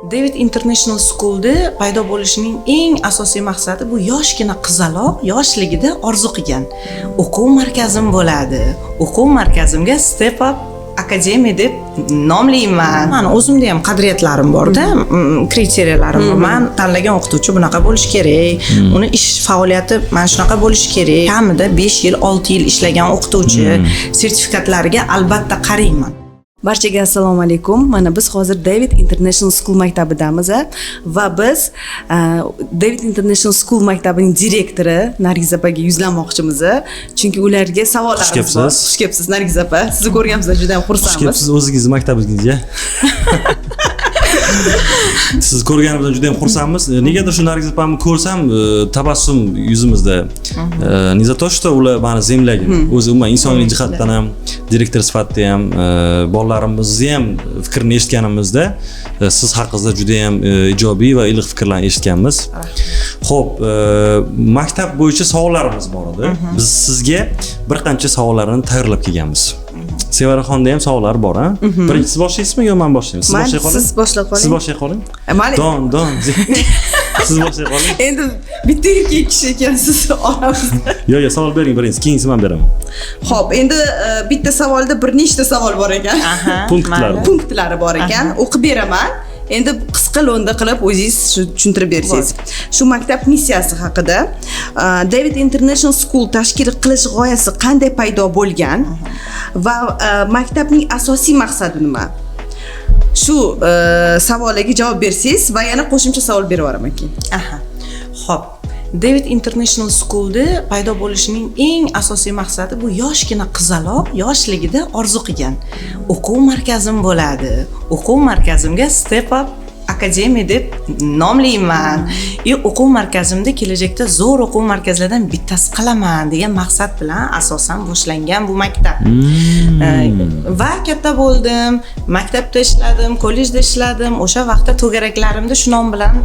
David International School'da paydo bo'lishining eng asosiy maqsadi bu yoshgina qizaloq yoshligida orzu qilgan. O'quv markazim bo'ladi. O'quv markazimga Step Up Academy deb nomlayman. Mani o'zimda ham qadriyatlarim borda, kriteriyalarим bor. Man tanlagan o'qituvchi bunaqa bo'lishi kerak, uni ish faoliyati mana shunaqa bo'lishi kerak. Kamida 5 yil, 6 yil ishlagan o'qituvchi sertifikatlariga albatta qarayman. Barchaga assalomu alaykum. Mana biz hozir David International School maktabidamiz va biz David International School maktabining direktori Nargiz opaga yuzlanmoqchimiz, chunki ularga savollarimiz Xush kelibsiz. bor. Xush kelibsiz, Nargiz opa. Sizni ko'rganimizdan juda ham Xush xursandmiz. kelibsiz o'zingizni maktabingizga. Sizni ko'rganimizdan juda ham xursandmiz. Negadir shu Nargiz opamni ko'rsam, tabassum yuzimizda. Не за то, что ular mani земляк im. O'zi umuman insoniylik jihatdan ham, direktor sifatida ham, bolalarimizni ham fikrini eshitganimizda, siz haqingizda juda ham ijobiy va iliq fikrlarni eshitganmiz. Xo'p, maktab bo'yicha savollarimiz bor edi. Biz sizga bir qancha savollarni tayyorlab kelganmiz. Sevaraxonda ham savollar bor, a? Birinchi siz boshlaysizmi yo man boshlaymi? Siz Mayli, boshlay qoling. siz boshlab qoling. Siz boshlay qoling. Mayli. Don, don. Siz boshlay qoling. Endi bitta erkak kishi ekansiz oramizda. Yo'q, yo'q, savol bering birinchi, keyinisi man beraman. Xo'p, endi bitta savolda bir nechta savol bor ekan. Aha, Punktlari. mayli. Punktlari bor ekan. O'qib beraman. Endi qisqa lo'nda qilib o'zingiz shu tushuntirib bersangiz. Shu maktab missiyasi haqida, David International School tashkil qilish g'oyasi qanday paydo bo'lgan va maktabning asosiy maqsadi nima? Shu savollarga javob bersangiz va yana qo'shimcha savol berib yuboraman keyin. Aha. Xo'p. David International School'da paydo bo'lishining eng asosiy maqsadi bu yoshgina qizaloq yoshligida orzu qilgan. O'quv markazim bo'ladi. O'quv markazimga Step Up Academy deb nomlayman. И o'quv markazimda kelajakda zo'r o'quv markazlaridan bittasi qilaman degan maqsad bilan asosan boshlangan bu maktab. Va katta bo'ldim, maktabda ishladim, kollejda ishladim. O'sha vaqtda to'garaklarimda shu nom bilan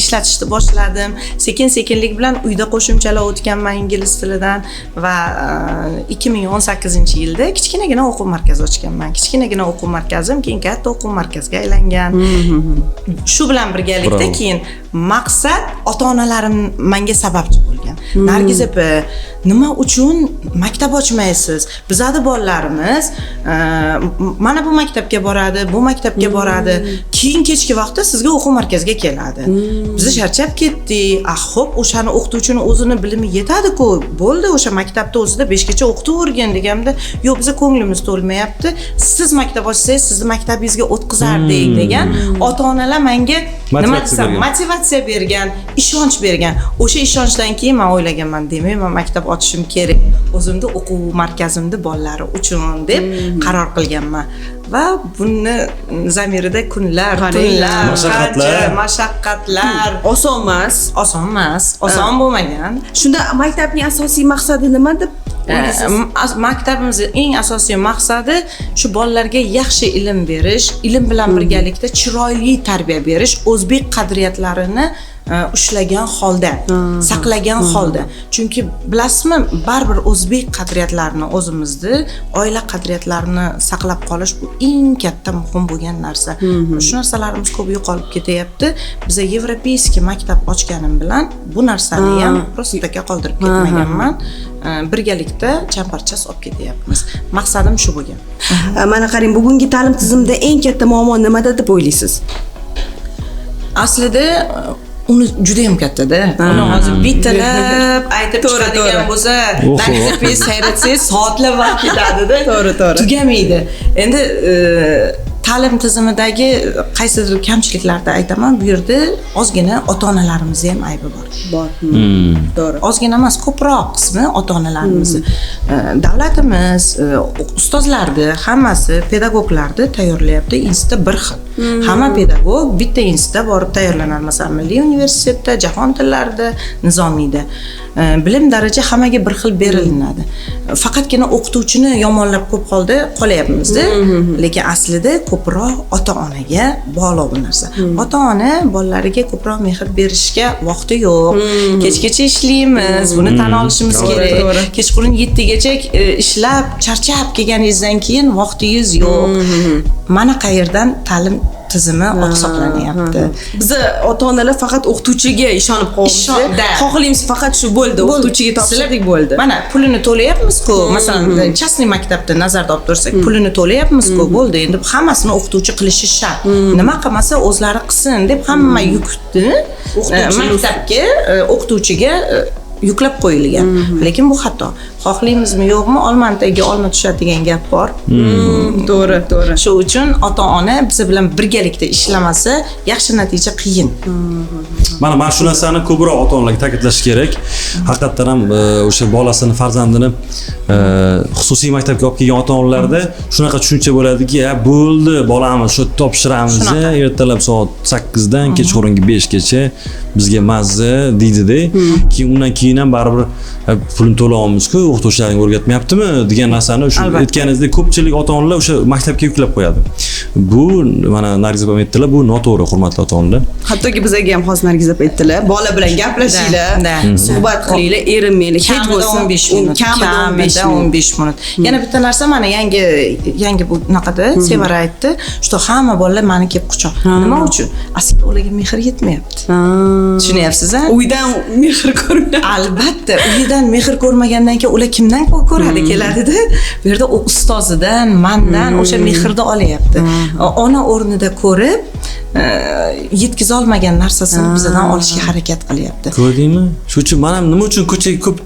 ishlatishni boshladim. Sekin-sekinlik bilan uyda qo'shimchalar o'tganman ingliz tilidan va 2018-yilda kichkinagina o'quv markazi ochganman. Kichkinagina o'quv markazim keyin katta o'quv markazga aylangan. Shu bilan birgalikda keyin maqsad ota-onalarim menga sababchi bo'lgan. "Nargiz opa, nima uchun maktab ochmaysiz? Bizani bolalarimiz mana bu maktabga boradi, bu maktabga boradi. Keyin kechki vaqtda sizga o'quv markaziga keladi. Biz charchab ketdik. Ah, xo'p, o'shani o'qituvchini o'zini bilimi yetadi-ku. Bo'ldi, o'sha maktabda o'zida 5 gacha o'qitavergin" deganimda, "Yo'q, biza ko'nglimiz to'lmayapti. Siz maktab ochsangiz, sizni maktabingizga o'tkazardik" degan ota-onalar menga, nima Motivatsiya desam, bergan. motivatsiya bergan, ishonch bergan. O'sha ishonchdan keyin men o'ylaganman, demak, men maktab ochishim kerak. O'zimni o'quv markazimni bolalari uchun deb qaror qilganman. Va buni zamirida kunlar, Qarang. tunlar, Mashaqqatlar. qancha mashaqqatlar. Oson emas. Oson emas, oson bo'lmagan. Shunda maktabning asosiy maqsadi nima deb o'ylaysiz? Maktabimizning eng asosiy maqsadi shu bolalarga yaxshi ilm berish, ilm bilan birgalikda chiroyli tarbiya berish, o'zbek qadriyatlarini ushlagan holda, saqlagan holda. Chunki bilasizmi, baribir o'zbek qadriyatlarini, o'zimizni oila qadriyatlarini saqlab qolish bu eng katta muhim bo'lgan narsa. Shu narsalarimiz ko'p yo'qolib ketyapti. Biza европейский maktab ochganim bilan bu narsani ham просто taka qoldirib ketmaganman. Birgalikda chambarchas olib ketyapmiz. Maqsadim shu bo'lgan. Mana qarang, bugungi ta'lim tizimida eng katta muammo nimada deb o'ylaysiz? Aslida uni juda ham kattada. Uni hozir bittalab aytib chiqadigan bo'lsa, Nargiz opangiz sayratsangiz, soatlab vaqt ketadida. To'g'ri, to'g'ri. Tugamaydi. Endi ta'lim tizimidagi qaysidir kamchiliklarni aytaman. Bu yerda ozgina ota-onalarimizni ham aybi bor. Bor. To'g'ri. Ozgina emas, ko'proq qismi ota-onalarimizni. Davlatimiz ustozlarni hammasi, pedagoglarni tayyorlayapti institutda bir xil. Hamma pedagog bitta institutda borib tayyorlanadi. Masalan, Milliy universitetda, jahon tillarida, Nizomiyda. Bilim daraja hammaga bir xil berilinadi. Faqatgina o'qituvchini yomonlab ko'p holda qolyapmizda, lekin aslida ko'proq ota-onaga bog'liq bu narsa. Ota-ona bolalariga ko'proq mehr berishga vaqti yo'q. Kechgacha ishlaymiz, buni tan olishimiz kerak. Kechqurun 7 gacha ishlab, charchab kelganingizdan keyin vaqtingiz yo'q. Mana qayerdan ta'lim tizimi oqsoqlanyapti. Biza ota onalar faqat o'qituvchiga ishonib qolyapmiz. Xohlaymiz faqat shu bo'ldi, o'qituvchiga topshirdik, bo'ldi. Mana pulini to'layapmiz-ku, masalan, частный maktabda nazarda olib tursak, pulini to'layapmiz-ku, bo'ldi. Endi hammasini o'qituvchi qilishi shart. Nima qilmasa o'zlari qilsin deb hamma yukni maktabga, o'qituvchiga yuklab qo'yilgan. Lekin bu xato. Xohlaymizmi yo'qmi, olmani tagiga olma tushadi degan gap bor. To'g'ri, to'g'ri. Shu uchun ota-ona biz bilan birgalikda ishlamasa, yaxshi natija qiyin. Mana shu narsani ko'proq ota-onalarga ta'kidlash kerak. Haqiqatdan ham o'sha bolasini, farzandini xususiy maktabga olib kelgan ota-onalarda shunaqa tushuncha bo'ladiki, "Ya bo'ldi, bolamiz shu topshiramiz, ertalab soat 8 dan kechqurungi 5 gacha bizga mazza" deydi-da. Keyin undan keyin ham baribir pulini to'layapmiz-ku, o'qituvchilaring o'rgatmayaptimi degan narsani o'sha aytganingizdek ko'pchilik ota-onalar o'sha maktabga yuklab qo'yadi. Bu mana Nargiz opam aytdilar, bu noto'g'ri, hurmatli ota-onalar. Hattoki bizga ham hozir Nargiz opa aytdilar, bola bilan gaplashinglar, suhbat qilinglar, erinmanglar, hech Kamida bo'lsa 15 minut. Kamida 15 Kamida minut. 15 minut. Yana bitta narsa, mana yangi bu bunaqada Sevara aytdi, что hamma bolalar mani kelib quchoq. Nima uchun? Aslida ularga mehr yetmayapti. Tushunyapsiz, a? Uydan mehr ko'rmayapti. Albatta, uyidan mehr ko'rmagandan keyin ular kimdan ko'radi keladida? Bu yerda u ustozidan, mandan o'sha mehrni olyapti. Ona o'rnida ko'rib, yetkaza olmagan narsasini bizdan olishga harakat qilyapti. Ko'rdingmi? Shu uchun man ham nima uchun ko'chaga ko'p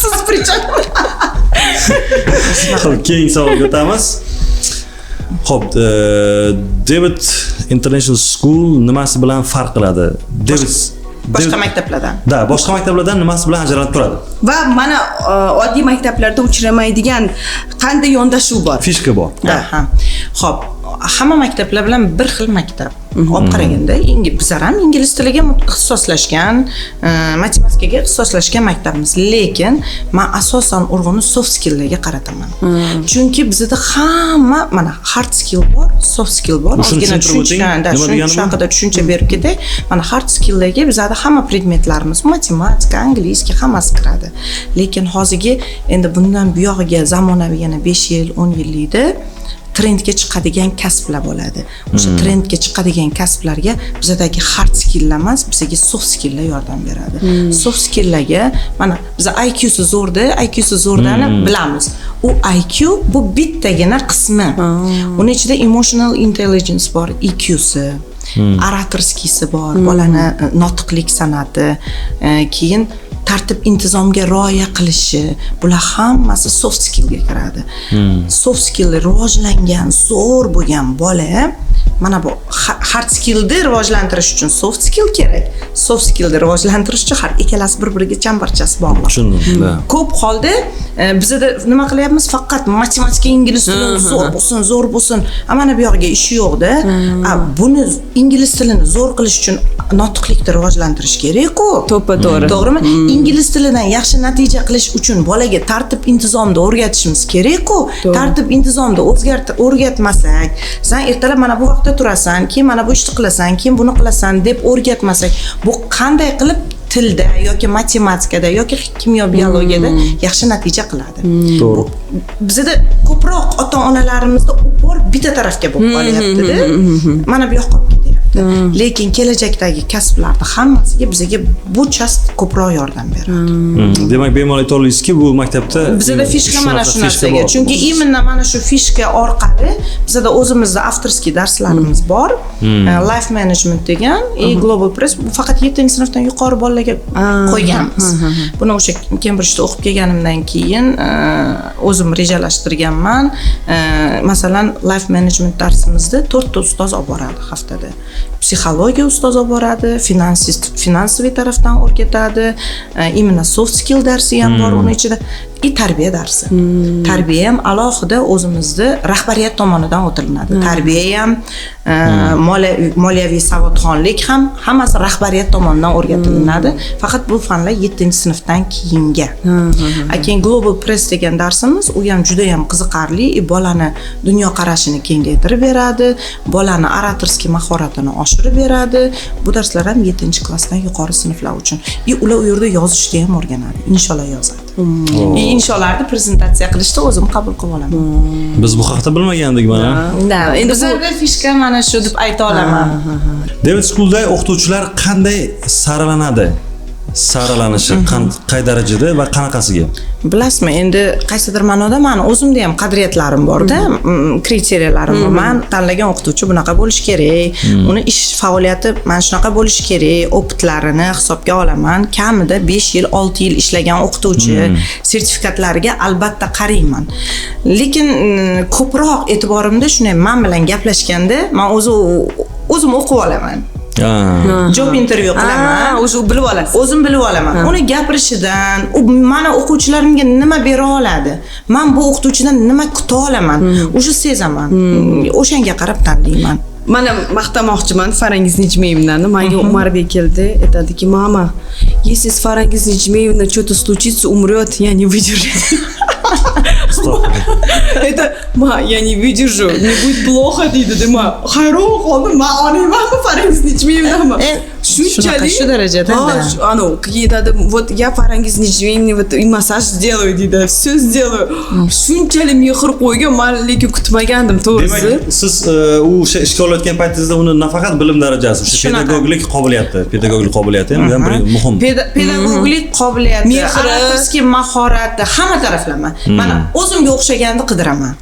Siz при чем? Xo'p, keyingi savolga o'tamiz. Xo'p, David International School nimasi bilan farq qiladi? David Boshqa maktablardan. Да, boshqa maktablardan nimasi bilan ajralib turadi? Va mana oddiy maktablarda uchramaydigan qanday yondashuv bor? Фишка bor. Aha. Xo'p, hamma maktablar bilan bir xil maktab. Olib qaraganda, bizlar ham ingliz tiliga ixtisoslashgan, matematikaga ixtisoslashgan maktabmiz. Lekin men asosan urg'uni soft skilllarga qarataman. Chunki bizda hamma mana hard skill bor, soft skill bor. Shuni Ozgina tushuntirib o'ting. tushuncha, да, Nima degani shu bu? haqida tushuncha berib ketay. Mana hard skilllarga bizada hamma predmetlarimiz, matematika, английский hammasi kiradi. Lekin hozirgi endi bundan buyog'iga zamonaviy yana 5 yil, 10 yillikda trendga chiqadigan kasblar bo'ladi. O'sha trendga chiqadigan kasblarga bizadagi hard skilllar emas, bizga soft skilllar yordam beradi. Soft skilllarga mana biz IQsi zo'rda, IQsi zo'rdani bilamiz. U IQ bu bittagina qismi. Uni ichida emotional intelligence bor, EQsi, ораторский si bor, bolani notiqlik san'ati, keyin tartib intizomga rioya qilishi, bular hammasi soft skillga kiradi. Soft skill rivojlangan, zo'r bo'lgan bola mana bu hard skillni rivojlantirish uchun soft skill kerak. Soft skillni rivojlantirish uchun har ikkalasi bir-biriga chambarchas bog'liq. Tushundim. Да. Ko'p holda bizada nima qilyapmiz? Faqat matematika, ingliz tili zo'r bo'lsin, zo'r bo'lsin. A mana bu yog'iga ishi yo'qda. A buni ingliz tilini zo'r qilish uchun notiqlikni rivojlantirish kerak-ku. To'ppa to'g'ri. To'g'rimi? Ingliz tilidan yaxshi natija qilish uchun bolaga tartib intizomni o'rgatishimiz kerak-ku. Tartib intizomni o'rgatmasak, sen ertalab mana bu vaqtda turasan, keyin mana bu ishni qilasan, keyin buni qilasan deb o'rgatmasak, bu qanday qilib tilda yoki matematikada yoki kimyo biologiyada yaxshi natija qiladi? To'g'ri. Bizada ko'proq ota onalarimizda упор bitta tarafga bo'lib qolyapti-da. Mana bu yoqqa olib ketyapti. Lekin kelajakdagi kasblarni hammasiga bizga bu часть ko'proq yordam beradi. Demak, bemalol ayta olasizki, bu maktabda Bizada фишка mana shu shunaqa фишка narsaga. bor. Chunki именно mana shu фишка orqali bizada o'zimizda авторский darslarimiz bor. Life management degan и Global Press, bu faqat 7-sinfdan yuqori bolalarga qo'yganmiz. Buni o'sha Kembridjda o'qib kelganimdan keyin o'zim rejalashtirganman. Masalan, life management darsimizda to'rtta ustoz olib boradi haftada. Psixologiya ustozi olib boradi, finansist финансовый tarafdan o'rgatadi, именно soft skill darsi ham bor uni ichida и tarbiya darsi. Tarbiya ham alohida o'zimizni rahbariyat tomonidan o'tilinadi. Tarbiya ham, moliyaviy savodxonlik ham hammasi rahbariyat tomonidan o'rgatilinadi. Faqat bu fanlar 7-sinfdan keyinga. A keyin Global Press degan darsimiz, u ham juda ham qiziqarli, и bolani dunyoqarashini kengaytirib beradi, bolani ораторский mahoratini oshirib beradi. Bu darslar ham 7-klassdan yuqori sinflar uchun. И ular u yerda yozishni ham o'rganadi, insholar yozadi. И insholarni prezentatsiya qilishda o'zim qabul qilib olaman. Biz bu haqda bilmagandik mana. Да, endi bizlarda фишка mana shu deb ayta olaman. David School'da o'qituvchilar qanday saralanadi? Saralanishi qay darajada va qanaqasiga? Bilasizmi, endi qaysidir ma'noda mani o'zimda ham qadriyatlarim borda, kriteriyalarim bor. Man tanlagan o'qituvchi bunaqa bo'lishi kerak, uni ish faoliyati mana shunaqa bo'lishi kerak, опыт larini hisobga olaman. Kamida 5 yil, 6 yil ishlagan o'qituvchi, sertifikatlariga albatta qarayman. Lekin ko'proq e'tiborimda shunday, man bilan gaplashganda man o'zi o'zim o'qib olaman. Job interview qilaman. Уже bilib olasiz. O'zim bilib olaman uni gapirishidan, u mani o'quvchilarimga nima bera oladi, man bu o'qituvchidan nima kuta olaman, уже sezaman, o'shanga qarab tanlayman. Mana maqtamoqchiman Farangiz Nijmeyevnani. Manga Umarbek keldi, aytadiki: "Мама, если с Farangiz Nijmeyevna что-то случится, умрет, я не выдержу". Это "Ма, я не выдержу, мне будет плохо", deydi. Ma hayron qoldim, man onangmanmi, Farangiz Nijmeyevnami? Shunaqa, shu darajada, Ha, да. Anavi keyin aytadi: "Вот я Farangiz Nijmeyevna вот и массаж сделаю", deydi, "все сделаю". Shunchalik mehr qo'ygan, man lekin kutmagandim, to'g'risi. Demak, siz u o'sha ishga olayotgan paytingizda uni nafaqat bilim darajasi, o'sha Shunaqa. pedagoglik qobiliyati ham bir muhim. Pedagoglik qobiliyati, Mehri. ораторский mahorati, hamma taraflama. Mana o'zimga o'xshaganni qidiraman.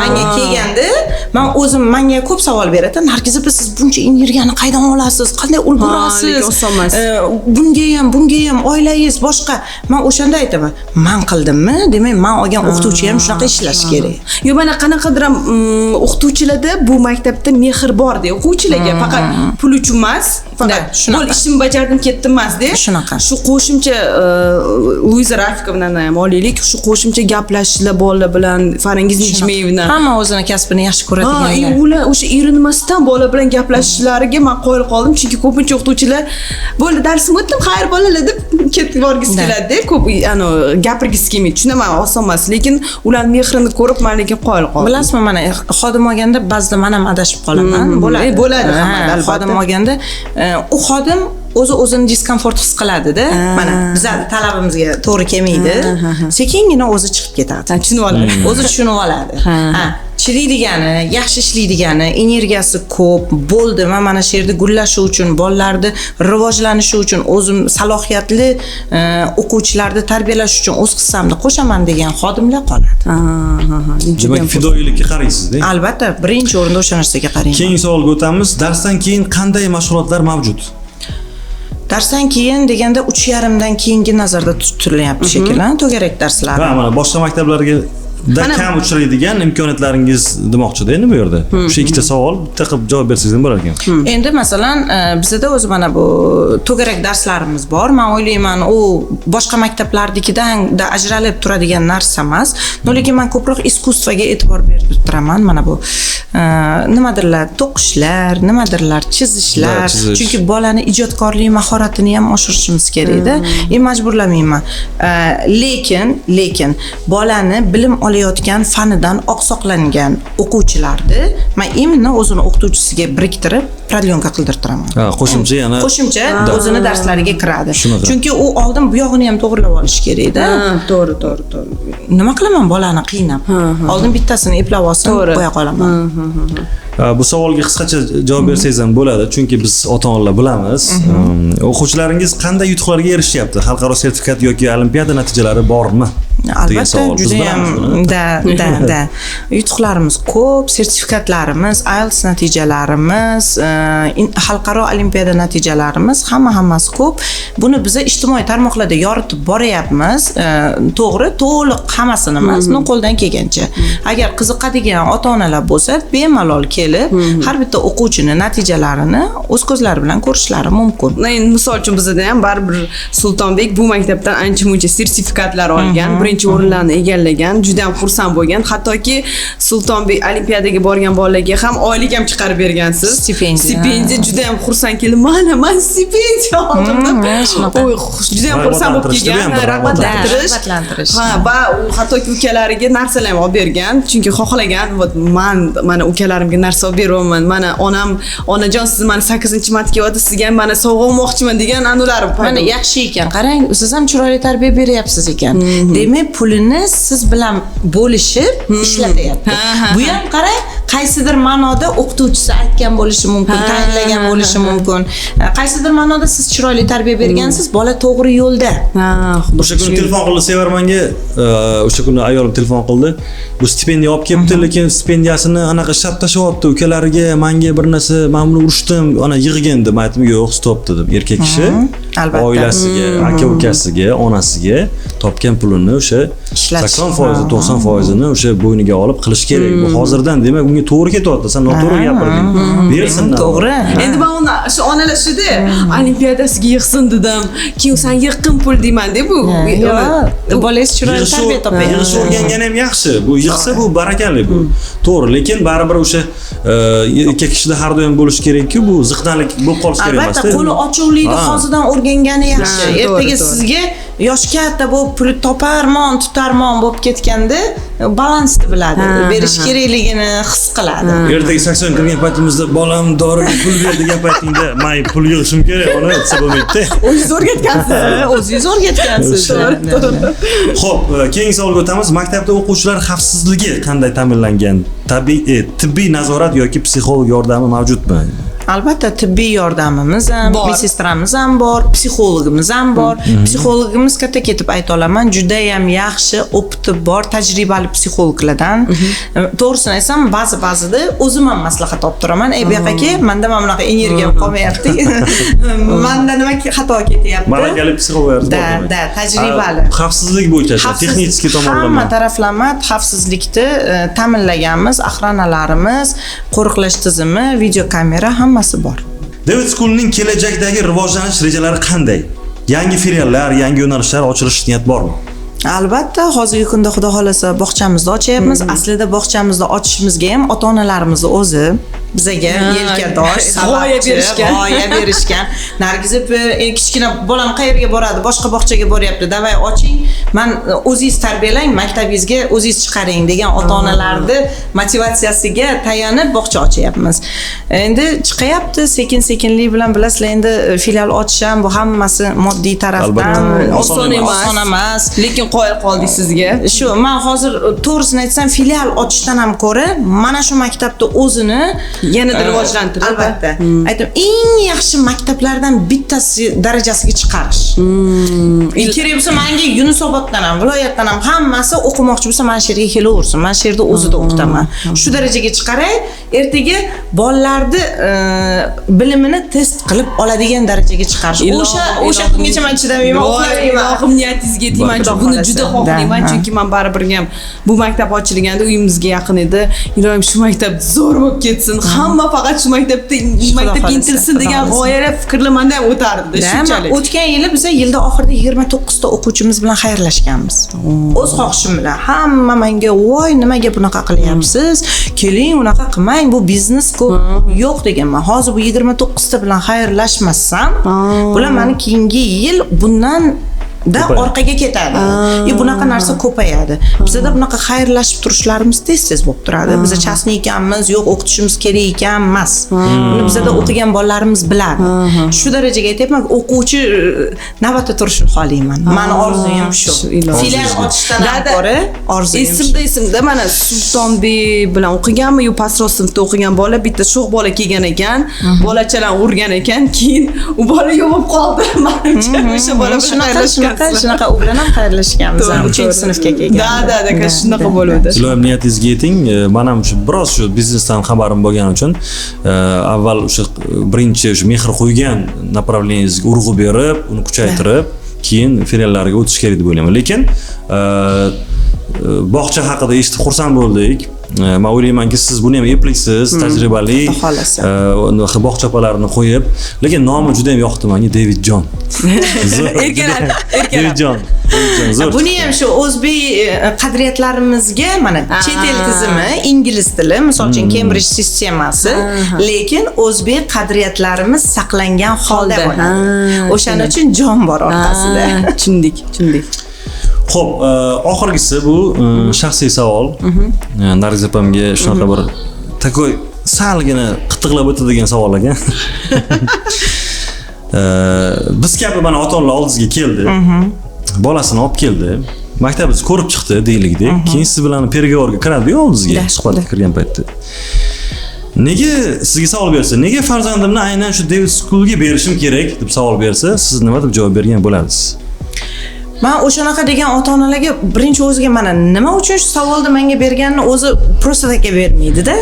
Manga kelganda, man o'zim, manga ko'p savol beradi: "Nargiz opa, siz buncha energiyani qaydan olasiz, qanday ulgurasiz?" Lekin oson emas. Bunga ham, bunga ham, oilangiz, boshqa. Man o'shanda aytaman: man qildimmi, demak, man olgan o'qituvchi ham shunaqa ishlashi kerak. Yo, mana qanaqadir ham o'qituvchilarda bu maktabda mehr borda o'quvchilarga, faqat pul uchun emas, faqat Да, shunaqa. "Bo'l, ishimni bajardim, ketdim" emasda. Shunaqa. Shu qo'shimcha Luiza Rafikovnani ham olaylik, shu qo'shimcha gaplashishlar bolalar bilan, Farangiz Nijmeyevna. Hamma o'zini kasbini yaxshi Ha, ko'radiganlar. Ular o'sha erinmasdan bola bilan gaplashishlariga man qoyil qoldim, chunki ko'pincha o'qituvchilar "Bo'ldi, darsimni o'tdim, xayr, bolalar" deb ketib borgisi keladida, ko'p anavi gapirgisi kelmaydi. Tushunaman, oson emas, lekin ularni mehrini ko'rib man lekin qoyil qoldim. Bilasizmi, mana xodim olganda ba'zida man ham adashib qolaman, bo'ladi. Bo'ladi Ha, hammada, albatta. Xodim olganda u xodim o'zi o'zini дискомфорт his qiladida, mana bizani talabimizga to'g'ri kelmaydi, sekingina o'zi chiqib ketadi. Ha, tushunib oladi. O'zi tushunib oladi. Ha, chidaydigani, yaxshi ishlaydigani, energiyasi ko'p bo'ldi, man mana shu yerda gullashi uchun, bolalarni rivojlanishi uchun, o'zim salohiyatli o'quvchilarni tarbiyalash uchun o'z hissamni qo'shaman degan xodimlar qoladi. Ha, ha, ha. Demak, fidoyilikka qaraysizda. Albatta, birinchi o'rinda o'sha narsaga qarayman. Keyingi savolga o'tamiz. Darsdan keyin qanday mashg'ulotlar mavjud? Darsdan keyin deganda 3:30dan keyingi nazarda tutilyapti shekilli, to'garak darslari. Ha, mana boshqa maktablarga da kam uchraydigan imkoniyatlaringiz demoqchida endi bu yerda. O'sha ikkita savol bitta qilib javob bersangiz ham bo'lar ekan. Endi masalan, bizada o'zi mana bu to'garak darslarimiz bor. Man o'ylayman, u boshqa maktablarnikidan da ajralib turadigan narsa emas. Но lekin man ko'proq искусство ga e'tibor berib turaman. Mana bu nimadirlar to'qishlar, nimadirlar chizishlar. Да, chizish. Chunki bolani ijodkorlik mahoratini ham oshirishimiz kerakda. И majburlamayman. Lekin bolani bilim olayotgan fanidan oqsoqlangan o'quvchilarni man именно o'zini o'qituvchisiga biriktirib, продленка qildirtiraman. Ha, qo'shimcha yana Qo'shimcha o'zini darslariga kiradi. Shunaqa. Chunki u oldin bu yog'ini ham to'g'irlab olishi kerakda. Ha, to'g'ri. Nima qilaman bolani qiynab? Oldin bittasini eplab olsin, qo'ya qolaman. Ha, bu savolga qisqacha javob bersangiz ham bo'ladi, chunki biz ota onalar bilamiz. O'quvchilaringiz qanday yutuqlarga erishyapti? Xalqaro sertifikat yoki olimpiada natijalari bormi degan Albatta, savol. Biz judayam bilamiz buni. Да, yutuqlarimiz ko'p, sertifikatlarimiz, IELTS natijalarimiz, xalqaro olimpiada natijalarimiz, hammasi ko'p. Buni biza ijtimoiy tarmoqlarda yoritib boryapmiz. To'g'ri, to'liq hammasini emas, но qo'ldan kelgancha. Agar qiziqadigan ota onalar bo'lsa, bemalol kelib har bitta o'quvchini natijalarini o'z ko'zlari bilan ko'rishlari mumkin. Endi misol uchun bizada ham baribir Sultonbek bu maktabdan ancha muncha sertifikatlar olgan, birinchi o'rinlarni egallagan, juda ham xursand bo'lgan. Hattoki Sultonbek olimpiadaga borgan bolalarga ham oylik ham chiqarib bergansiz. Stipendiya. Stipendiya, juda ham xursand keldi. Mana man stipendiya oldim deb. Shunaqa. Oy, juda ham xursand bo'lib Rag'batlantirish, kelgan. bu ham bir Rag'batlantirish. Rag'batlantirish. Ha, va u hattoki ukalariga narsalar ham olib bergan, chunki xohlagan, вот man mana ukalarimga narsa olib beryapman, mana onam, onajon, siz mana 8-marta kelyapti, sizga ham mana sovg'a olmoqchiman degan anulari paydo Mana bo'ldi. yaxshi ekan. Qarang, siz ham chiroyli tarbiya beryapsiz ekan. Demak, pulini siz bilan bo'lishib ishlatyapti. Ha, ha, Bu ham qarang, qaysidir ma'noda o'qituvchisi aytgan bo'lishi mumkin, tayinlagan bo'lishi mumkin. Qaysidir ma'noda siz chiroyli tarbiya bergansiz, bola to'g'ri yo'lda. Ha, xudo. O'sha kuni telefon qildi Sevar menga, o'sha kuni ayolim telefon qildi. Bu stipendiya olib kelibdi, lekin stipendiyasini anaqa ishlab tashlayapti ukalariga, menga bir narsa, men buni urishdim, ana yig'gin deb aytdim, yo'q, стоп dedim. Erkak kishi Albatta. oilasiga, aka ukasiga, onasiga topgan pulini o'sha Ishlatish. 80%, 90%ini o'sha bo'yniga olib qilish kerak. Bu hozirdan demak unga to'g'ri ketyapti. Sen noto'g'ri gapirding. Bersin. To'g'ri. Endi man uni shu onalar shuda olimpiadasiga yig'sin dedim. Keyin san yiqqin pul deyman-da bu. Yo'q, bolangiz chiroyli tarbiya topadi. Yig'ish o'rgangani ham yaxshi. Bu yig'sa, bu barakali bu. To'g'ri, lekin baribir o'sha erkak kishida har doim bo'lishi kerakki, bu ziqnalik bo'lib qolishi kerak Albatta, emasda. qo'li ochiqlikni hozirdan o'rgangani yaxshi. Ha, to'g'ri, Ertaga to'g'ri. sizga yoshi katta bo'lib, puli toparmon, tutarmon bo'lib ketganda balansni biladi, berish kerakligini his qiladi. Ertaga 80 kirgan paytimizda bolam doriga pul ber degan paytingda, man pul yig'ishim kerak, ona desa bo'lmaydi. O'zingiz o'rgatgansiz. O'zingiz o'rgatgansiz. To'g'ri, to'g'ri. Xo'p, keyingi savolga o'tamiz. Maktabda o'quvchilar xavfsizligi qanday ta'minlangan? Tabiiy tibbiy nazorat yoki psixolog yordami mavjudmi? Albatta, tibbiy yordamimiz ham, Bor. медсестра miz ham bor, psixologimiz ham bor. Psixologimiz, katta ketib ayta olaman, judayam yaxshi, опыт i bor, tajribali psixologlardan. To'g'risini aytsam, ba'zi ba'zida o'zim ham maslahat olib turaman. Ey, bu yoqqa kel, manda mana bunaqa energiyam qolmayapti. Manda nima xato ketyapti? Malakali psixologlar bor Да, demak. да, tajribali. Xavfsizlik bo'yicha, texnik tomonlama. Hamma taraflama xavfsizlikni ta'minlaganmiz. Охрана larimiz, qo'riqlash tizimi, videokamera, hammasi bor. David School'ning kelajakdagi rivojlanish rejalari qanday? Yangi filiallar, yangi yo'nalishlar ochilish niyat bormi? Albatta, hozirgi kunda, xudo xohlasa, bog'chamizni ochyapmiz. Aslida bog'chamizni ochishimizga ham ota onalarimizni o'zi bizaga yelkadosh, G'oya sababchi, berishgan. G'oya berishgan. Nargiz opa, kichkina bolam qayerga boradi? Boshqa bog'chaga boryapti. Давай oching. Man o'zingiz tarbiyalang, maktabingizga o'zingiz chiqaring degan ota-onalarni motivatsiyasiga tayanib bog'cha ochyapmiz. Endi chiqayapti sekin-sekinlik bilan, bilasizlar, endi filial ochish ham bu hammasi moddiy tarafdan Albatta. Oson emas. Oson emas. Lekin qoyil qoldik sizga. Shu man hozir, to'g'risini aytsam, filial ochishdan ham ko'ra mana shu maktabni o'zini Yanada rivojlantirib. Albatta, aytdim, eng yaxshi maktablardan bittasi darajasiga chiqarish. Kerak bo'lsa, manga Yunusoboddan ham, viloyatdan ham hammasi o'qimoqchi bo'lsa, mana shu yerga kelaversin, mana shu yerda o'zida o'qitaman. Shu darajaga chiqaray, ertaga bolalarni bilimini test qilib oladigan darajaga chiqarish. O'sha kungacha man chidamayman, Voy, uxlamayman. Ilohim, niyatingizga yetayman. Xudo Buni xohlasa. juda xohlayman, Да, chunki man baribir ham bu maktab ochilganda uyimizga yaqin edi. Ilohim, shu maktab zo'r bo'lib ketsin. Hamma faqat shu maktabda, maktabga xohlasa, intilsin Xudo degan xohlasa. g'oyalar, fikrlar manda ham o'tardi Да, shunchalik. O'tgan yili biza yilda oxirida 29 ta o'quvchimiz bilan xayrlashganmiz. O'z xohishim bilan. Hamma menga, "Voy, nimaga bunaqa qilyapsiz? Keling, unaqa qilmang, bu biznes-ku." Yo'q deganman. Hozir bu 29 ta bilan xayrlashmasam, bular mani keyingi yil bundan da Ko'payadi. Orqaga ketadi. И bunaqa narsa ko'payadi. Bizada bunaqa xayrlashib turishlarimiz tez-tez bo'lib turadi. Biza частный ekanmiz, yo'q, o'qitishimiz kerak ekan emas. Buni bizada o'qigan bolalarimiz biladi. Shu darajaga aytyapman, o'quvchi navbatda turishini xohlayman. Mani orzuyim shu. Shu, ilohim. Filial ochishdan ham Да-да. ko'ra orzuyim shu. Esimda, mana Sultonbek bilan o'qiganmi yo pastroq sinfda o'qigan bola, bitta sho'x bola kelgan ekan, bolachalar urgan ekan, keyin u bola yo'q bo'lib qoldi, manimcha, o'sha bola bilan Shunaqa, shunaqa, xayrlashgansizlar. Shunaqa, u bilan ham xayrlashganmiz. To'g'ri, 3 to'g'ri. Sinfga kelgan. Да, shunaqa bo'luvdi. Ilohim, niyatingizga yeting. Man ham shu biroz shu biznesdan xabarim bo'lgani uchun avval o'sha birinchi o'sha mehr qo'ygan направление ngizga urg'u berib, uni kuchaytirib, keyin filiallarga o'tish kerak deb o'ylayman. Lekin bog'cha haqida eshitib xursand bo'ldik. Man o'ylaymanki, siz buni ham eplisiz, tajribali. Xudo xohlasa. Bog'cha opalarini qo'yib, lekin nomi juda ham yoqdi menga, David Jon. Zo'r, Erkalab, erkalab. David Jon. David Jon zo'r. Buni ham shu o'zbek qadriyatlarimizga, mana chet el tizimi, ingliz tili, misol uchun, Cambridge sistemasi, lekin o'zbek qadriyatlarimiz saqlangan holda Holda, bo'ladi. ha. O'shaning uchun jon bor orqasida. Ha, tushundik, tushundik. Xo'p, oxirgisi bu shaxsiy savol. Nargiz opamga shunaqa bir такой salgina qitiqlab o'tadigan savol ekan. Biz kabi mana ota-onalar oldingizga keldi. Bolasini olib keldi. Maktabingizni ko'rib chiqdi deylikda. Keyin siz bilan переговор ga kiradi-yu oldingizga, suhbatga kirgan paytda. Nega sizga savol bersa, nega farzandimni aynan shu David Schoolga berishim kerak deb savol bersa, siz nima deb javob bergan bo'lardingiz? Man o'shanaqa degan ota onalarga birinchi o'ziga, mana nima uchun shu savolni menga berganini o'zi просто так bermaydida.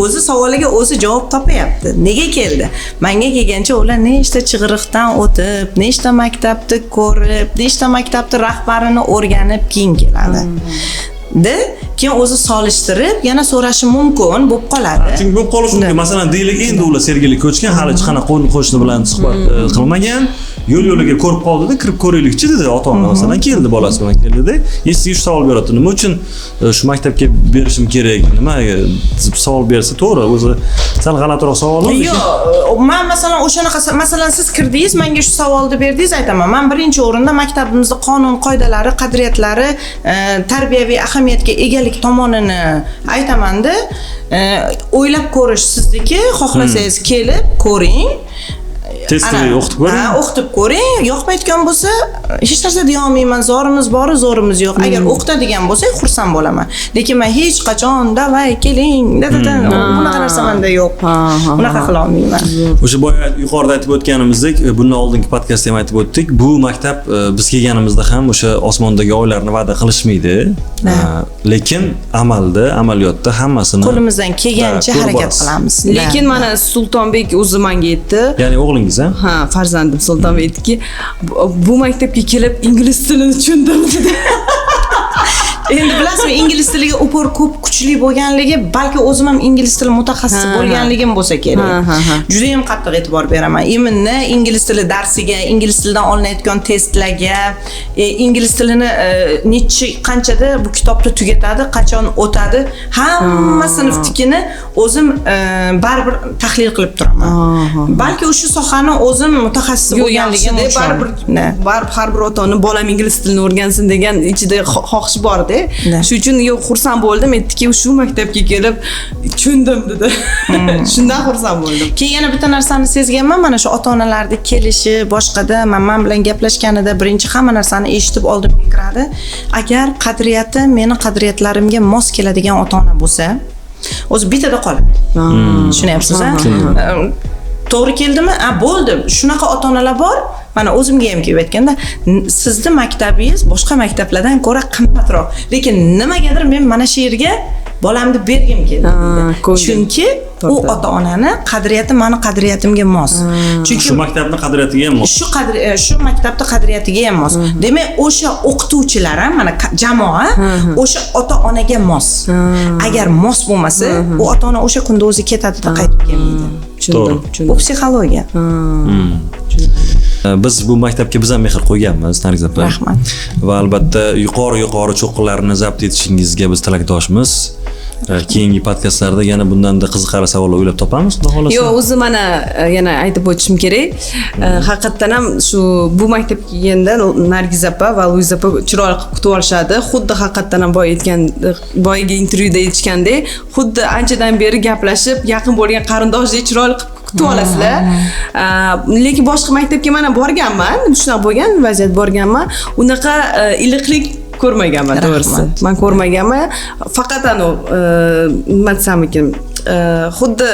O'zi savoliga o'zi javob topayapti. Nega keldi? Manga kelgancha ular nechta chig'iriqdan o'tib, nechta maktabni ko'rib, nechta maktabni rahbarini o'rganib keyin keladi. De, keyin o'zi solishtirib yana so'rashi mumkin bo'lib qoladi. Chunki bo'lib qolishi mumkin. Masalan, deylik, endi ular Sergeli ko'chgan, hali hech qanaqa qo'ni qo'shni bilan suhbat qilmagan. Yo'l yo'liga ko'rib qoldida, kirib ko'raylikchi dedi ota ona, masalan, keldi, bolasi bilan keldida, sizga shu savol beryapti. Nima uchun shu maktabga berishim kerak? Nima deb savol bersa, to'g'ri, o'zi sal g'alatiroq savol. Yo'q, man masalan o'shanaqa, masalan, siz kirdingiz, menga shu savolni berdingiz, aytaman. Man birinchi o'rinda maktabimizni qonun qoidalari, qadriyatlari, tarbiyaviy ahamiyatga egalik tomonini aytamanda, o'ylab ko'rish sizniki, xohlasangiz kelib ko'ring. Testni o'qitib ko'ring. Ha, o'qitib ko'ring. Yoqmayotgan bo'lsa, hech narsa deya olmayman. Zorimiz bor, zo'rimiz yo'q. Agar o'qitadigan bo'lsak, xursand bo'laman. Lekin men hech qachon "давай, keling", da da da, bunaqa narsa menda yo'q. Ha, ha, Bunaqa qila olmayman. O'sha boya yuqorida aytib o'tganimizdek, bundan oldingi podkastda ham aytib o'tdik. Bu maktab biz kelganimizda ham o'sha osmondagi oylarni va'da qilishmaydi. Lekin amalda, amaliyotda hammasini Qo'limizdan kelgancha ko'rib harakat borasiz. qilamiz. Lekin mana Sultonbek o'zi menga aytdi. Ya'ni o'g'lingiz, ha? Ha, farzandim Sultonbek aytdiki, "Bu maktabga kelib ingliz tilini tushundim" dedi. Endi bilasizmi, ingliz tiliga упор ko'p kuchli bo'lganligi, balki o'zim ham ingliz tili mutaxassisi bo'lganligim bo'lsa kerak. Ha, ha, ha. Juda ham qattiq e'tibor beraman. Именно ingliz tili darsiga, ingliz tilidan olinayotgan testlarga, ingliz tilini nechi qanchada bu kitobni tugatadi, qachon o'tadi, hamma sinfnikini o'zim baribir tahlil qilib turaman. Balki o'sha sohani o'zim mutaxassisi Yo'q, bo'lganligim yaxshida, uchun. Baribir baribir har bir ota ona bolam ingliz tilini o'rgansin degan ichida xohish borda. Shu uchun, yo'q, xursand bo'ldim. Aytdiki, shu maktabga kelib tushundim dedi. Shundan xursand bo'ldim. Keyin yana bitta narsani sezganman, mana shu ota onalarni kelishi, boshqada man bilan gaplashganida birinchi hamma narsani eshitib oldimga kiradi. Agar qadriyati meni qadriyatlarimga mos keladigan ota ona bo'lsa, o'zi bittada qoladi. Tushunyapsiz, a? To'g'ri keldimi? A, bo'ldi. Shunaqa ota onalar bor. Mana o'zimga ham kelib aytganda, "Sizni maktabingiz boshqa maktablardan ko'ra qimmatroq. Lekin nimagadir men mana shu yerga bolamni bergim keldi" Ha, deydi. ko'ngil Chunki u tortadi. ota onani qadriyati mani qadriyatimga mos. Chunki Shu maktabni qadriyatiga ham mos. Shu maktabni qadriyatiga ham mos. Demak, o'sha o'qituvchilar ham, mana jamoa o'sha ota onaga mos. Agar mos bo'lmasa, u ota ona o'sha kunda o'zi ketadi-da, qaytib kelmaydi. Tushundim, To'g'ri. tushundim. Bu psixologiya. Biz bu maktabga biz ham mehr qo'yganmiz, Nargiz opa. Rahmat. Va albatta yuqori yuqori cho'qqilarni zabt etishingizga biz tilakdoshmiz. Keyingi podkastlarda yana bundanda qiziqarli savollar o'ylab topamiz, xudo xohlasa. Yo'q, o'zi mana yana aytib o'tishim kerak. Haqiqatdan ham shu bu maktabga kelganda Nargiz opa va Luiza opa chiroyli qilib kutib olishadi. Xuddi haqiqatdan ham boya aytgan, boyagi intervyuda aytishgandek, xuddi anchadan beri gaplashib, yaqin bo'lgan qarindoshdek chiroyli qilib kutib olasizlar. Lekin boshqa maktabga mana borganman, shunaqa bo'lgan vaziyat, borganman. Unaqa iliqlik ko'rmaganman, to'g'risi. Rahmat. Man ko'rmaganman. Faqat anu nima desam ekan, xuddi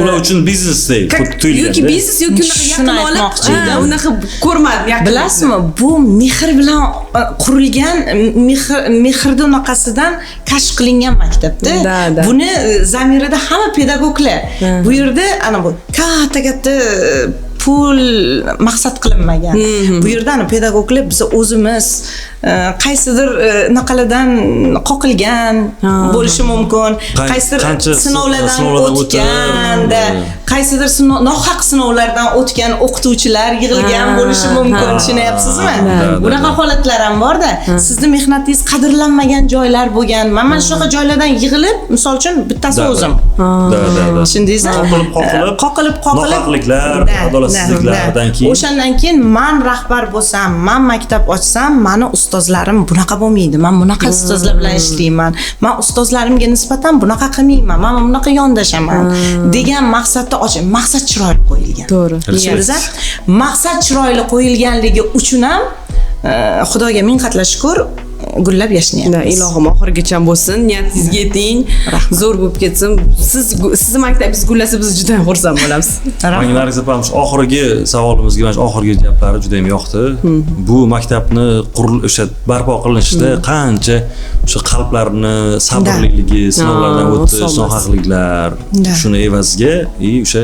Ular uchun biznesdek xuddi tuyulganda. Yoki biznes yoki unaqa Shuni yaqin olib, aytmoqchi ha, edim. unaqa ko'rmadim yaqin. Bilasizmi, bu mehr bilan qurilgan, mehr, mehrni unaqasidan kashf qilingan maktabda. Да, да. Buni zamirida hamma pedagoglar. Bu yerda ana bu katta katta Pul maqsad qilinmagan. Bu yerda pedagoglar biz o'zimiz qaysidir naqalardan qoqilgan bo'lishi mumkin, qaysidir sinovlardan o'tganda, qaysidir nohaq sinovlardan o'tgan o'qituvchilar yig'ilgan bo'lishi mumkin, tushunyapsizmi? Bunaqa holatlar ham borda. Sizni mehnatingiz qadrlanmagan joylar bo'lgan. Mana shunaqa joylardan yig'ilib, misol uchun bittasi o'zim. Tushundingizmi? Qoqilib nohaqliklar, adolatsizliklardan keyin. O'shandan keyin men rahbar bo'lsam, men maktab ochsam, meni ustozlarim bunaqa bo'lmaydi. Men bunaqa ustozlar bilan ishlayman. Men ustozlarimga nisbatan bunaqa qilmayman. Men bunaqa yondashaman degan maqsadda oching. Maqsad chiroyli qo'yilgan. To'g'ri. Maqsad chiroyli qo'yilganligi uchun ham Xudoga ming qatla shukr, gullab yashnayapmiz. Ilohim oxirigacha bo'lsin, niyatingizga yeting, zo'r bo'lib ketsin. Sizni maktabingiz gullasa biz juda ham xursand bo'lamiz. Menga Nargiz opam shu oxirgi savolimizga mana shu oxirgi javoblari juda ham yoqdi. Bu maktabni o'sha barpo qilinishida qancha o'sha qalblarni sabrliligi, sinovlardan o'tish, nohaqliklar, shuni evaziga o'sha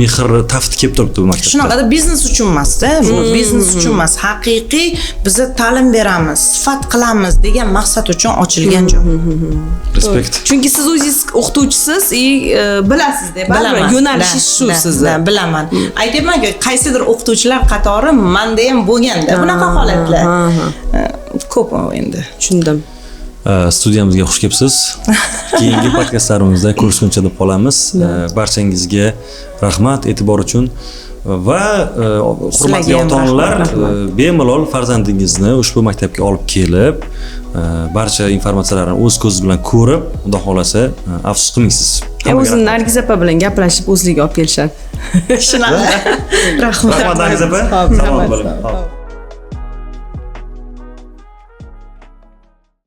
mehr tafti kelib turibdi bu maktabda. Shunaqada biznes uchun emas-da, bu biznes uchun emas. Haqiqiy biza ta'lim beramiz, sifat qilamiz degan maqsad uchun ochilgan joy. Respekt. Chunki siz o'zingiz o'qituvchisiz, bilasiz-da, baribir yo'nalishingiz shu sizni. Bilaman. Aytyapman-ku, qaysidir o'qituvchilar qatori menda ham bo'lganda bunaqa holatlar. Ko'p endi. Tushundim. Studiyamizga xush kelibsiz. Keyingi podkastlarimizda ko'rishguncha deb qolamiz. Barchangizga rahmat e'tibor uchun va hurmatli ota-onalar, bemalol farzandingizni ushbu maktabga olib kelib, barcha informatsiyalarni o'z ko'zingiz bilan ko'rib, xudo xolasa afsus qilmaysiz. O'zim Nargiz opa bilan gaplashib o'zligiga olib kelishadi. Shunaqa. Rahmat. Rahmat Nargiz opa. Salomat bo'ling.